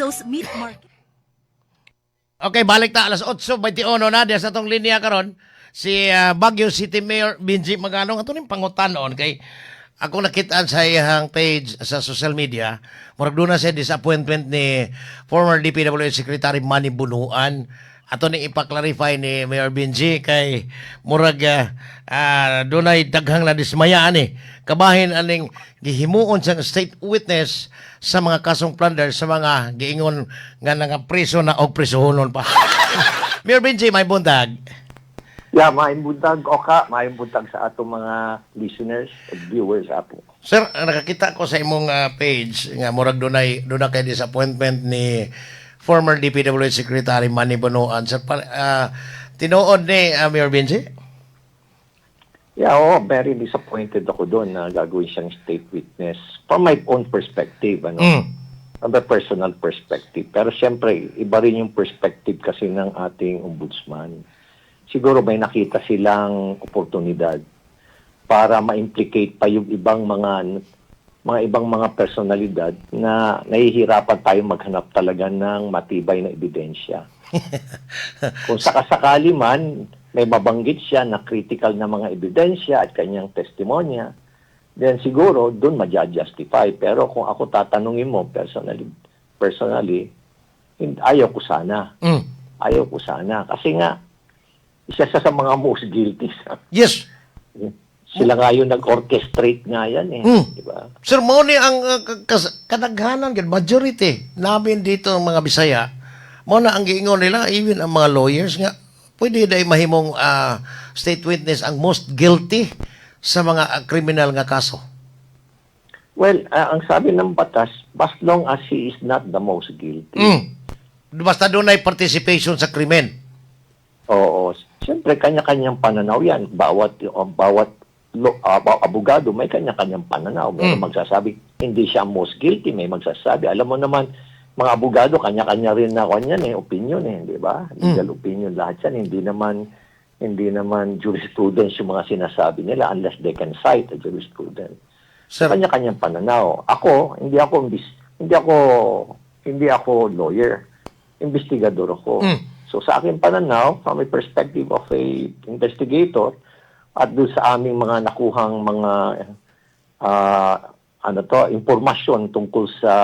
Those meat market. Okay, balik ta, alas 8:21 na diya sa atong linya karon si Baguio City Mayor Benji Magalong. Ato ning pangutanon kay ako nakitaan sa iyang page sa social media, murag duna siya disappointment ni former DPWH Secretary Manny Bonoan. Ato ning ipa-clarify ni Mayor Benji kay murag dunay daghang na dismayaan eh. Kabahin aning gihimuon siyang state witness sa mga kasong plunder sa mga giingon nga nga preso na og prisohonon pa. Mayor Benji, maayong buntag. Yeah, maayong buntag, Oka, maayong buntag sa atong mga listeners at viewers apo. Sir, nakakita ko sa imong page nga murag dunay kay disappointment ni former DPWH Secretary Manny Bonoan. Sir, tinuod ni Mayor Benji? Yeah, oh, very disappointed ako doon na gagawin siyang state witness from my own perspective, ano, from the personal perspective. Pero siyempre, iba rin yung perspective kasi ng ating ombudsman. Siguro may nakita silang oportunidad para ma-implicate pa yung ibang mga personalidad na nahihirapan tayo maghanap talaga ng matibay na ebidensya. Kung sakasakali man may mabanggit siya na critical na mga ebidensya at kanyang testimonya, then siguro doon maja-justify. Pero kung ako tatanungin mo personally, ayaw ko sana. Ayaw ko sana. Kasi nga, isa siya sa mga most guilty. Sila nga yung nag-orchestrate nga yan eh. Di ba? Sir, mao ni ang kadaghanan gid, majority namin dito ang mga Bisaya. Mao na ang giingon nila, even ang mga lawyers, nga pwede diay mahimong state witness ang most guilty sa mga criminal nga kaso? Well, ang sabi ng batas, as long as he is not the most guilty. Basta dunay participation sa krimen. Oo. Siyempre, kanya-kanyang pananaw yan. Bawat, bawat abogado may kanya-kanyang pananaw. May magsasabi, hindi siya most guilty. May magsasabi. Alam mo naman, mga abogado, kanya-kanya rin na kanyan eh, opinion eh, di ba? Legal opinion lahat yan. Hindi naman jurisprudence yung mga sinasabi nila unless they can cite a jurisprudence. Sir, Kanya-kanyang pananaw. Ako, hindi ako lawyer. Investigador ako. So sa aking pananaw, from a perspective of a investigator, at doon sa aming mga nakuhang mga ano to, impormasyon tungkol sa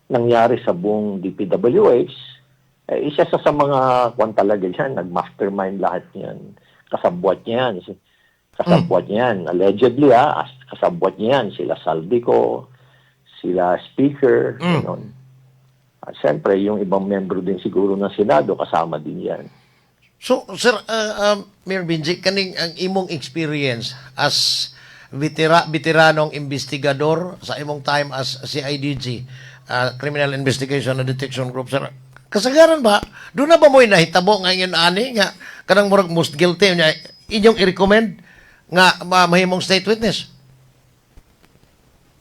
nangyari sa buong DPWH, eh, isa sa mga kwan talaga yan, nag-mastermind lahat yan. Kasabwat niyan. Kasabwat niyan. Allegedly, kasabwat niyan. Sila Zaldy Co, sila Speaker, ganon. At siyempre, yung ibang membro din siguro ng Senado, kasama din yan. So, sir, Mayor Benji, kaning ang imong experience as veteranong investigador sa imong time as CIDG, Criminal Investigation and Detection Group, sir, kasagaran ba, duna ba mo'y nahitabo ngayon ani nga kanang murag most guilty niya inyong i-recommend nga mahimong state witness?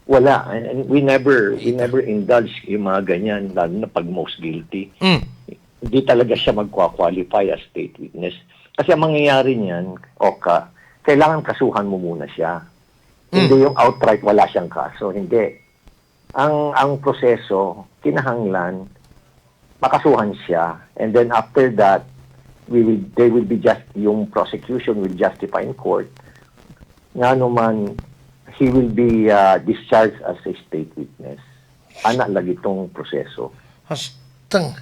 Wala. And we never indulge yung mga ganyan, lalo na pag most guilty. Hindi talaga siya magkwa-qualify as state witness. Kasi ang mangyayari niyan, Oka, kailangan kasuhan mo muna siya. Hindi yung outright wala siyang kaso. Hindi. Ang proseso, kinahanglan, makasuhan siya. And then after that, we will they will be just yung prosecution will justify in court nga naman he will be discharged as a state witness. Ana lagi itong proseso. Hastang.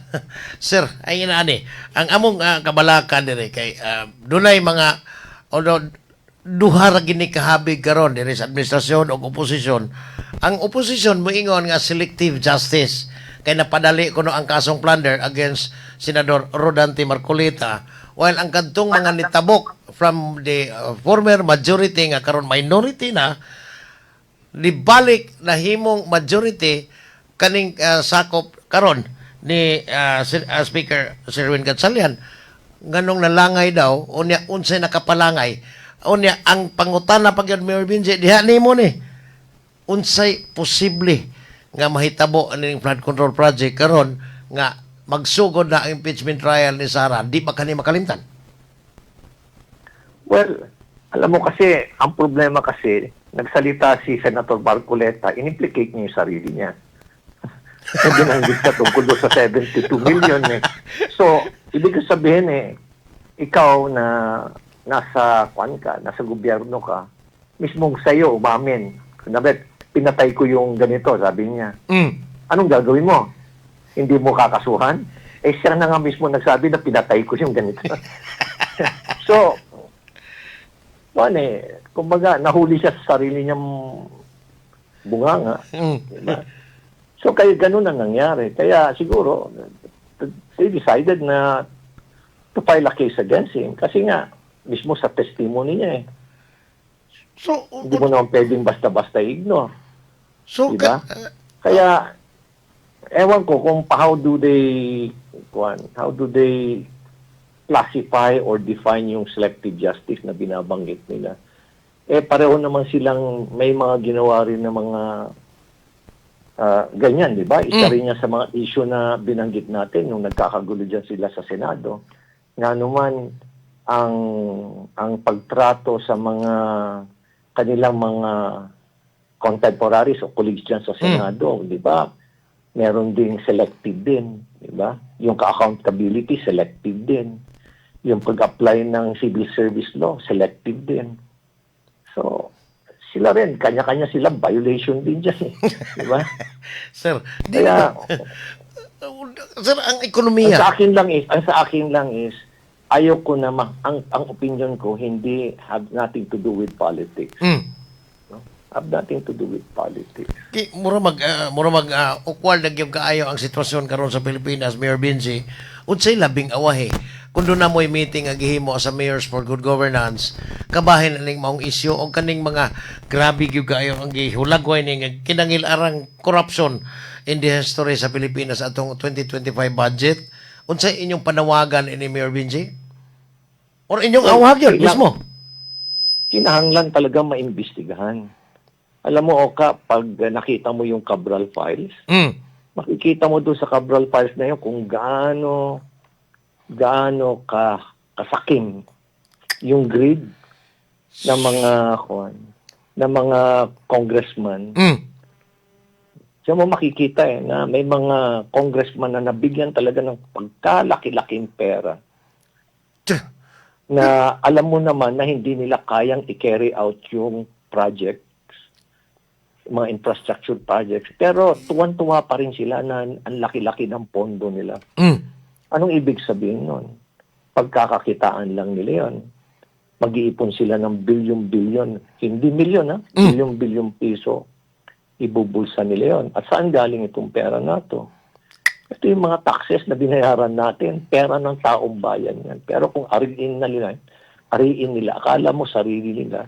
Sir, ay ani. Ang among kabalakan dire kay dunay mga, although duha ra gini kahabig karon diri sa administrasyon o oposisyon. Ang oposisyon moingon nga selective justice kay napadali kuno ang kasong plunder against Senador Rodante Marcoleta, while ang kadtong mga nitabok from the former majority nga karon minority na, nibalik na himong majority kaning sakop karon ni Speaker Sherwin Gatchalian, nganong nalangay daw. Unya unsay nakapalangay? Unya ang pangutana pag yun, Mayor Benji, diha nimo ni, unsay posible nga mahitabo aning flood control project karon nga magsugod na ang impeachment trial ni Sara? Di ba kani makalimtan? Well, alam mo kasi, ang problema kasi, nagsalita si Senator Marcoleta, in-implicate niya yung sarili niya. May binanggit siya tungkol doon sa 72 million eh. So, ibig sabihin eh, ikaw na nasa kwan ka, nasa gobyerno ka, mismong sa'yo umamin. Kunwari, "Pinatay ko yung ganito," sabi niya. Anong gagawin mo? Hindi mo kakasuhan? Eh, siya na nga mismo nagsabi na pinatay ko yung ganito. So, ano eh, kumbaga, nahuli siya sa sarili niyang bunganga. Diba? So, kaya ganun ang nangyari. Kaya siguro, they decided na to file a case against him. Kasi nga, mismo sa testimony niya eh. So, Hindi mo naman pwedeng basta-basta ignore. So, Diba? Kaya, ewan ko kung how do they classify or define yung selective justice na binabanggit nila. Eh, pareho naman silang may mga ginawa rin na mga ganyan, di ba? Isa rin yan sa mga issue na binanggit natin nung nagkakagulo dyan sila sa Senado. Nga naman, ang pagtrato sa mga kanilang mga contemporaries o colleagues dyan sa Senado, di ba? Meron ding selective din, di ba? Yung ka-accountability, selective din. Yung pag-apply ng civil service law, selective din. So, sila rin, kanya-kanya silang violation din dyan eh. Di ba? Sir, di Kaya, ba, sir, ang ang ekonomiya. sa akin lang is, ang sa akin lang is, ayaw ko na, ang opinion ko, hindi have nothing to do with politics. No? Have nothing to do with politics. Ki, mura mag awkward na gyud kaayo ang sitwasyon karon sa Pilipinas, Mayor Benji. Unsay labing awahi? Kung duna mo'y meeting ang gihimo sa Mayors for Good Governance, kabahin aning maong isyu o kaning mga grabe gyud kaayo ang gihulagway ni nga kinangil-arang corruption in the history sa Pilipinas atong 2025 budget. Unsay inyong panawagan ini, Mayor Benji? Or inyong Well, awag yun mismo? Kinahanglan talaga maimbestigahan. Alam mo, Oka, pag nakita mo yung Cabral files, makikita mo doon sa Cabral files na yun kung gaano gaano ka kasakim yung greed ng mga kuan, ng mga congressman. Diyan mo makikita eh na may mga congressman na nabigyan talaga ng pagkalaki-laking pera na alam mo naman na hindi nila kayang i-carry out yung projects, mga infrastructure projects. Pero tuwan-tuwa pa rin sila na ang laki-laki ng pondo nila. Anong ibig sabihin nun? Pagkakakitaan lang nila yon. Mag-iipon sila ng bilyon-bilyon, hindi milyon ha, bilyon-bilyon piso. Ibubulsa nila yon. At saan galing itong pera na to? Ito yung mga taxes na binayaran natin, pera ng taong bayan yan. Pero kung ariin na nila, ariin nila, akala mo sarili nila.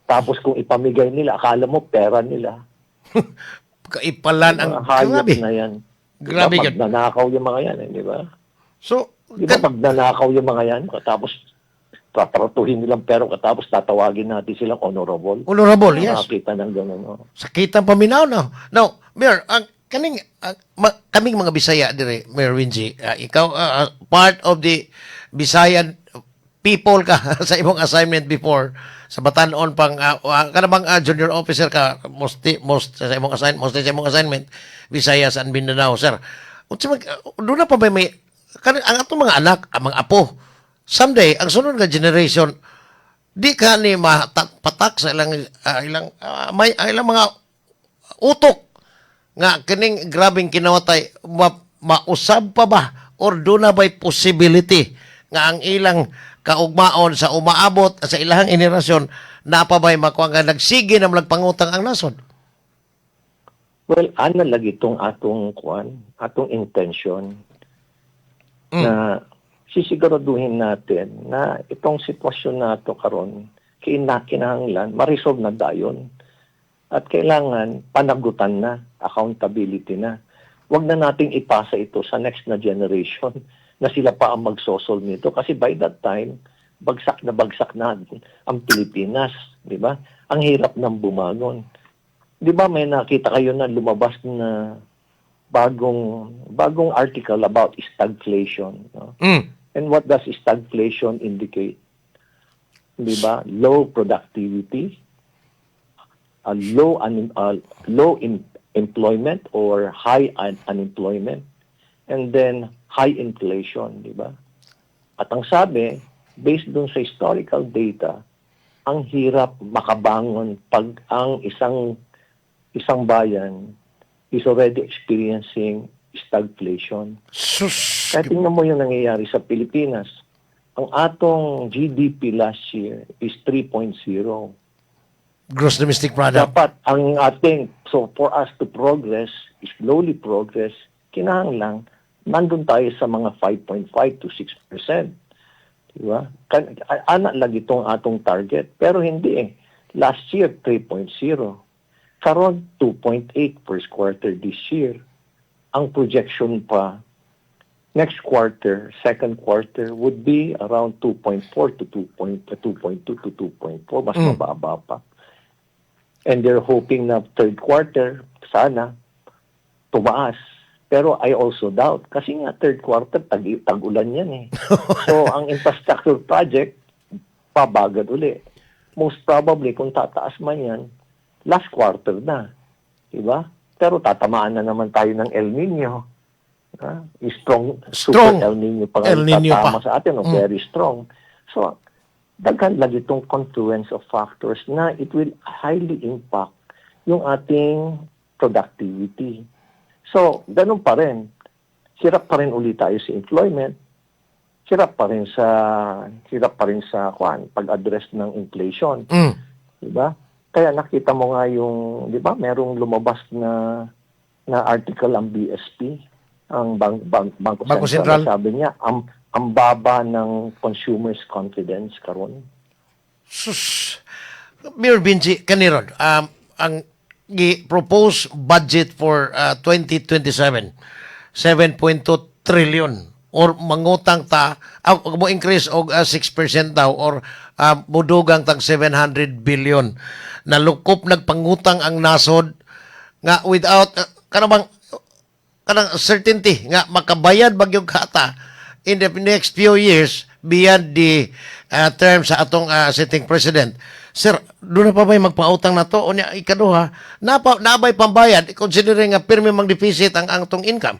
Tapos kung ipamigay nila, akala mo pera nila. Kaipalan ang Mga hayop grabe. Na yan. Grabe Diba, yun. magnanakaw yung mga yan, eh, di ba? So, Di ba magnanakaw yung mga yan, tapos tatratuhin nilang pero katapos tatawagin natin silang honorable? Honorable, yes. Nakakita ng gano'n. No? Sakit ang paminaw no. Now, Mayor, ang kaning ang, kaming mga Bisaya dire, Mayor Winji, ikaw part of the Bisayan people ka sa imong assignment before sa Batan-on pang kana bang junior officer ka most sa imong assign most sa imong assignment Visayas and Mindanao, sir. Unsa mag doon na pa ba may kaning ang atong mga anak, ang mga apo someday, ang sunod nga generation, di ka ni patak sa ilang ilang may ilang mga utok nga kining grabeng kinawatay mausab pa ba or doon na ba'y possibility nga ang ilang kaugmaon sa umaabot sa ilahang henerasyon na pa ba'y makuha nga nagsige na malagpangutang ang nasod? Well, ana lagi itong atong kuan, atong intention na sisiguraduhin natin na itong sitwasyon nato karon kinahanglan ma-resolve na dayon. At kailangan panagutan na, accountability na. Huwag na nating ipasa ito sa next na generation na sila pa ang magsosolve nito kasi by that time bagsak na ang Pilipinas, di ba? Ang hirap ng bumangon. Di ba may nakita kayo na lumabas na bagong bagong article about stagflation, no? Mm. And what does stagflation indicate? Di ba? Low productivity, a low in employment or high unemployment and then high inflation, di ba? At ang sabi, based dun sa historical data, ang hirap makabangon pag ang isang isang bayan is already experiencing stagflation. Sus. Kaya tingnan mo yung nangyayari sa Pilipinas. Ang atong GDP last year is 3.0. Gross domestic product. Dapat ang ating, so for us to progress, slowly progress, kinahanglan, nandun tayo sa mga 5.5 to 6%. Diba? Ana lagi itong atong target. Pero hindi eh. Last year, 3.0. Karon 2.8 first quarter this year. Ang projection pa, next quarter, second quarter, would be around 2.4 to 2.2 to 2.4. Mas mababa pa. And they're hoping na third quarter, sana, tumaas. Pero I also doubt. Kasi nga third quarter, tag-ulan yan eh. So, ang infrastructure project, pabagal uli. Most probably, kung tataas man yan, last quarter na. Diba? Pero tatamaan na naman tayo ng El Nino. Ah, strong, Strong super El Nino pa nga El Nino tatama pa. Sa atin, no? Very strong. So, daghan lagi itong confluence of factors na it will highly impact yung ating productivity. So, ganun pa rin. Hirap pa rin ulit tayo sa employment. Hirap pa rin sa kwan, pag-address ng inflation, 'di ba? Kaya nakita mo nga yung, 'di ba, merong lumabas na na article ang BSP, ang Bangko Bangko Sentral, Sentral. Sabi niya, ang baba ng consumers' confidence karon. Sus. Mayor Benji, kaniron, ang gi-propose budget for 2027, 7.2 trillion or mangutang ta mo increase og 6% daw or mudugang tag 700 billion. Nalukop nagpangutang ang nasod nga without kanang bang kanang certainty nga makabayad bagyong kata in the next few years beyond the term sa atong sitting president. Sir, doon na pa ba'y magpautang na to? O niya, ikaduha, napa, nabay pambayad considering nga pirmi mang deficit ang atong income?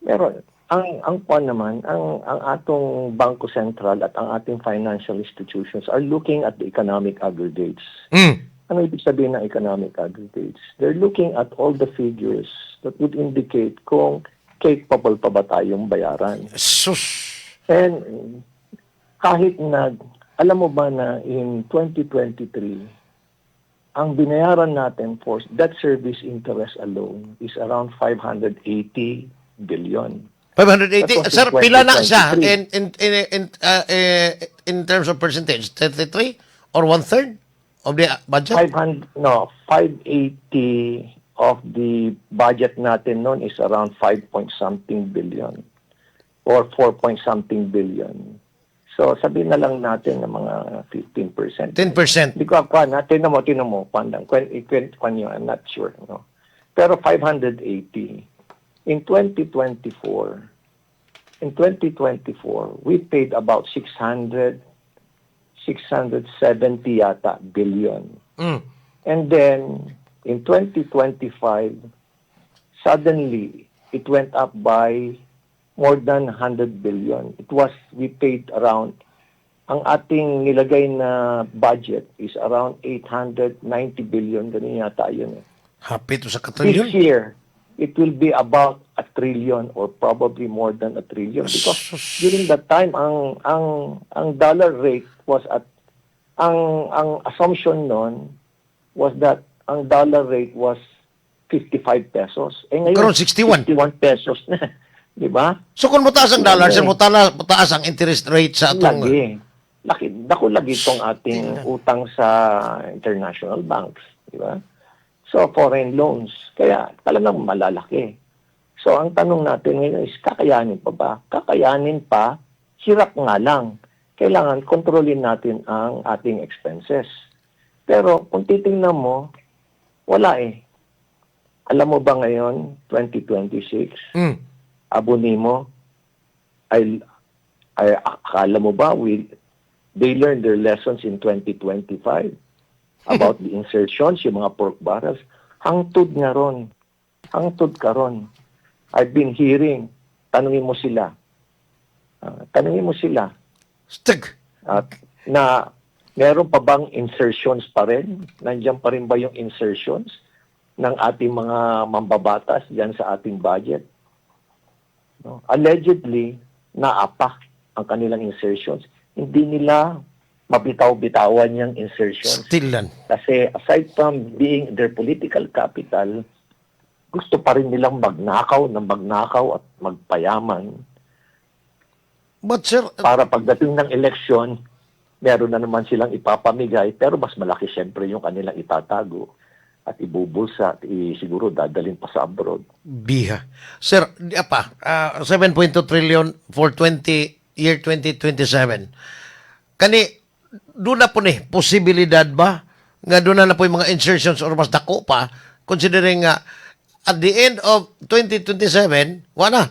Meron. Ang kwan naman, ang atong Bangko Sentral at ang ating financial institutions are looking at the economic aggregates. Ano ibig sabihin ng economic aggregates? They're looking at all the figures that would indicate kung capable pa ba tayong bayaran. Sus. And kahit na, alam mo ba na in 2023, ang binayaran natin for debt service interest alone is around 580 billion. 580. That was in Sir, pila na siya 2023. in terms of percentage? 33 or one-third of the budget? 500, no, 580 of the budget natin noon is around 5 point something billion or 4 point something billion. So, sabihin na lang natin ng mga 15%. 10%. Hindi ko kwan, ha? Tingnan mo, kwan lang. Kwan yun, I'm not sure. No? Pero 580. In 2024, we paid about 600, 670 yata billion. And then, in 2025, suddenly, it went up by more than 100 billion. We paid around, ang ating nilagay na budget is around 890 billion. Ganun yata yun eh. Hapit to sa This katrilyon. year, it will be about a trillion or probably more than a trillion because during that time ang dollar rate was at ang assumption noon was that ang dollar rate was 55 pesos. Eh ngayon, Karon, 61. 61 pesos na. Di ba? So kung mutaas ang dollar, Lagi. Sir, mutaas ang interest rate sa atong Lagi. Laki, dako lagi itong ating utang sa international banks, di ba? So, foreign loans. Kaya talagang malalaki. So, ang tanong natin ngayon is, kakayanin pa ba? Kakayanin pa, hirap nga lang. Kailangan kontrolin natin ang ating expenses. Pero kung titingnan mo, wala eh. Alam mo ba ngayon, 2026, Abonimo, ay akala mo ba they learned their lessons in 2025? About the insertions, yung mga pork barrels. Hangtod nga ron. Hangtod karon. I've been hearing, tanungin mo sila. Tanungin mo sila Stig. At na meron pa bang insertions pa rin? Nandiyan pa rin ba yung insertions ng ating mga mambabatas diyan sa ating budget? No? Allegedly, naapa ang kanilang insertions. Hindi nila mabitaw-bitawan yung insertions. Stilan. Kasi aside from being their political capital, gusto pa rin nilang magnakaw ng magnakaw at magpayaman But sir, para pagdating ng eleksyon, meron na naman silang ipapamigay, pero mas malaki siyempre yung kanilang itatago at ibubulsa at siguro dadalhin pa sa abroad. Biha. Sir, di pa, 7.2 trillion for 20 year 2027. Kani doon na po ni posibilidad ba nga doon na po yung mga insertions or mas dako pa, considering nga at the end of 2027, wala.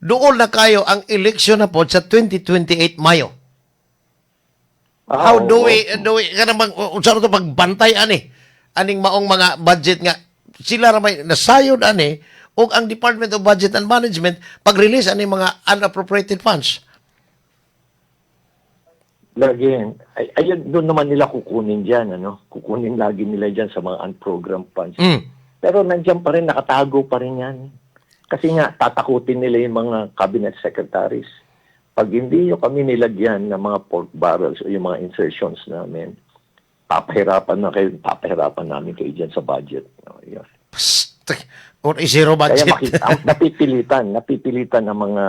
Doon na kayo ang election na po sa 2028 Mayo. How do we kanang bang unsa ra to pagbantay ani aning maong mga budget nga sila ra may nasayod ani ug ang Department of Budget and Management pag-release ani mga unappropriated funds? Lagi, ay, ayun, doon naman nila kukunin dyan, ano? Kukunin lagi nila dyan sa mga unprogrammed funds. Pero nandiyan pa rin, nakatago pa rin yan. Kasi nga, tatakutin nila yung mga cabinet secretaries. Pag hindi nyo kami nilagyan ng mga pork barrels o yung mga insertions namin, papahirapan na kayo, papahirapan namin kayo dyan sa budget. No, yun. Psst, or zero Kaya budget. makita, napipilitan ng mga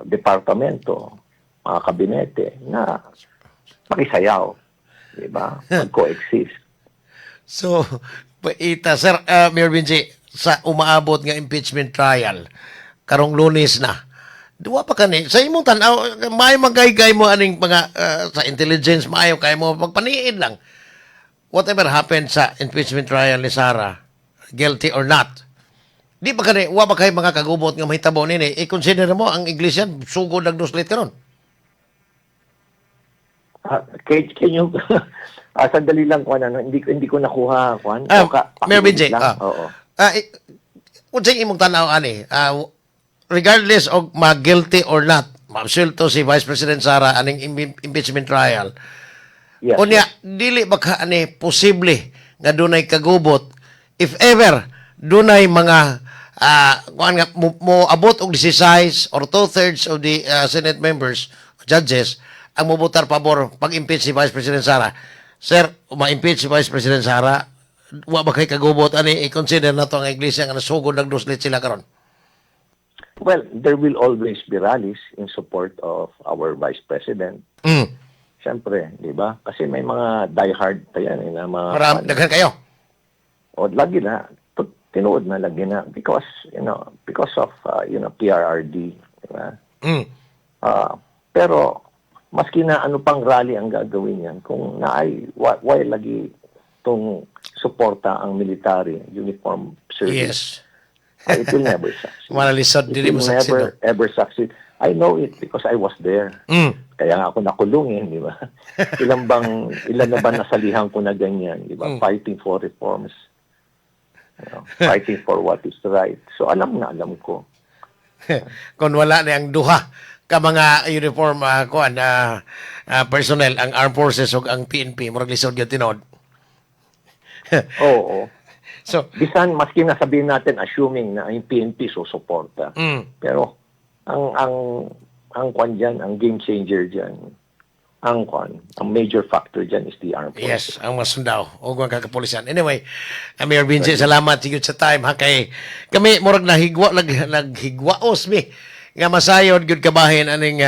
departamento, mga kabinete na makisayaw. Di ba? Mag-coexist. So, paita, Sir Mayor Benji, sa umaabot nga impeachment trial, karong Lunes na, duwa pa kani, sa imong tanaw, maayo magaygay mo aning mga sa intelligence, maayo kay mo, pagpaniid lang. Whatever happened sa impeachment trial ni Sara, guilty or not, di pa kani, wa ba kay mga kagubot nga mahitabo nini, i-consider mo ang iglesia, sugod ang duslit karon? Can you, sandali lang, Kwan, ano, hindi ko nakuha, Kwan. Mayor Pakiulit Benji, lang. Oo. Unsay imong tanaw ani? Regardless of ma-guilty or not, maabsulto si Vice President Sara aning impeachment trial. Unya, dili ba ka ani posible nga dunay kagubot if ever dunay mga kuan nga mo abot og 16 or two-thirds of the Senate members, judges ang mobotar pabor pag-impeach si Vice President Sara? Sir, ma-impeach si Vice President Sara, wa ba kay kagubot ani i-consider na to ang iglesia nga nasugod nagduslit sila karon? Well, there will always be rallies in support of our Vice President. Siyempre, di ba? Kasi may mga diehard pa yan, eh, na mga Maram, daghan kayo. O lagi na, tinuod na lagi na because of PRRD, di ba? Pero maski na ano pang rally ang gagawin yan, kung naay why lagi tong suporta ang military uniform service, it will never succeed. Malalisod, It dili mo will succeed. Never ever succeed. I know it because I was there. Kaya nga ako nakulong eh, di ba? Ilan na ba nasalihan ko na ganyan, di ba? Fighting for reforms. Fighting for what is right. So alam na alam ko. Kung wala na ang duha ka mga uniform kuan personnel, ang armed forces ug ang PNP, murag lisod gyud tinuod. Oo. So, Bisan maski na sabihin natin, assuming na ang PNP susuporta. Pero ang kwan dyan, ang game changer dyan, ang kwan, ang major factor dyan is the armed forces. Yes, ang mga sundao o mga kakapulisan. Anyway, Mayor Vince, salamat siguro sa time ha, kay kami murag nahigwa naghigwaos mi nga masayod gyud kabahin aning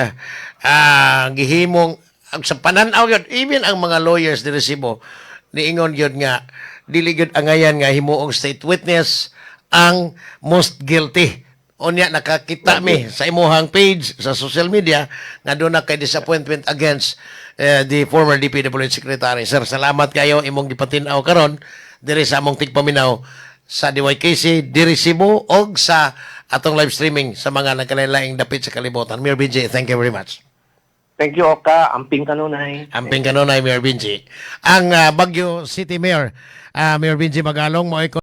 gihimong ang sa panan-aw gyud, even ang mga lawyers diri Cebu niingon gyud nga dili gyud angayan nga himuong state witness ang most guilty. Unya nakakita mi sa imuhang page sa social media nga doon na kay disappointment against the former DPWH Secretary. Sir, salamat kayo imong gipatin-aw karon diri sa among tigpaminaw sa DYKC diri Cebu og sa atong live streaming sa mga nagkalain-laing dapit sa kalibutan. Mayor BJ, thank you very much. Thank you, Oka. Amping kanunay. Amping kanunay, Mayor Benji. Ang Baguio City Mayor, Mayor Benji Magalong, mo.